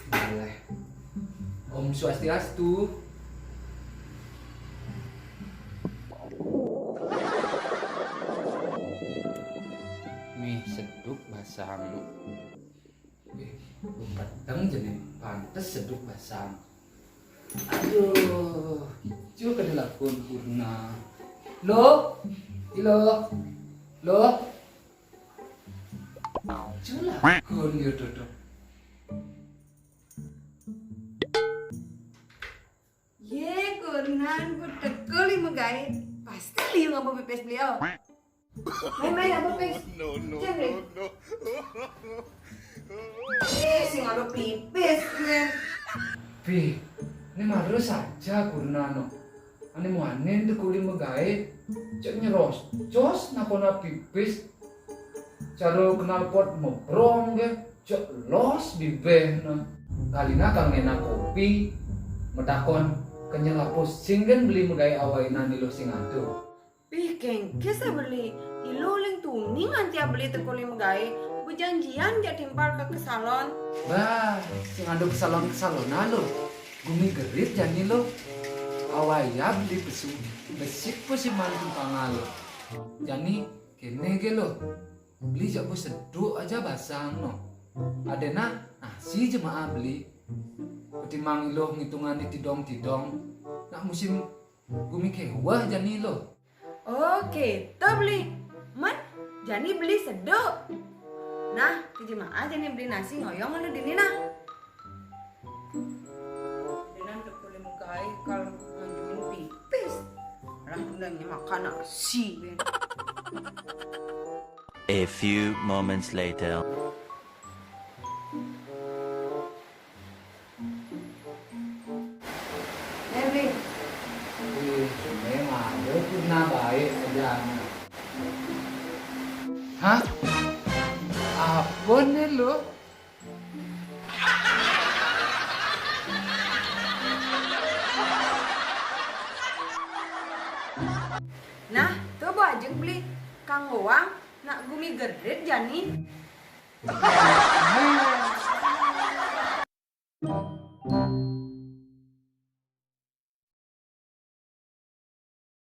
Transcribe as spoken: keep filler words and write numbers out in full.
Boleh. Om Swastiastu. Mih seduk basang. Ih, lu peteng jadi pantes seduk basang. Aduh, juga dilakon purna. Lo, ilo, lo. Culakon yo dodok. Ye, kurnan ku teko li megai. Pasti liu ngaba pipis beliau. Mai, mai, ngaba pipis. No, no, Cek, no, no. Eh, sing ngaba pipis, men. Pi, ini maru saja kurnan no. Ane muanin teko li megai. Cek nyeros, jos nakona pipis. Caro knalpot mebrong ge, cek los bibehna. Kalina kang nena kopi, metakon kenyel apus sing gen beli megai awainan iluh sing ado. Pih kengkes a beli, iluh ling tuni nganti a beli teko li megai, bejanjian jak timpal ke, ke salon. Bah, sing ado ke salon-ke salon alo. Gumi gerit jani lo. Awai a beli pesu, besik pun si mantu pangalo. Jani kene ge lo. Beli jak beseduk aja basang no. Adena nasi jemaah beli. Ketimbang iluh ngitungan di tidong-tidong. Nak musim gumi kewah jani lo. Oke, to beli. Man, jani beli seduk. Nah, ke jemaah jani beli nasi ngoyong anu dini nah. Denan teko li megai kal nganjuin pipis. Lah, undangnya makan nasi, ben. A few moments later. Nih, Bli. Wih, memang ada purna baik aja. Hah? Apa nih lo? Nah, to bajeng beli kang goang nak gumi gerit jani.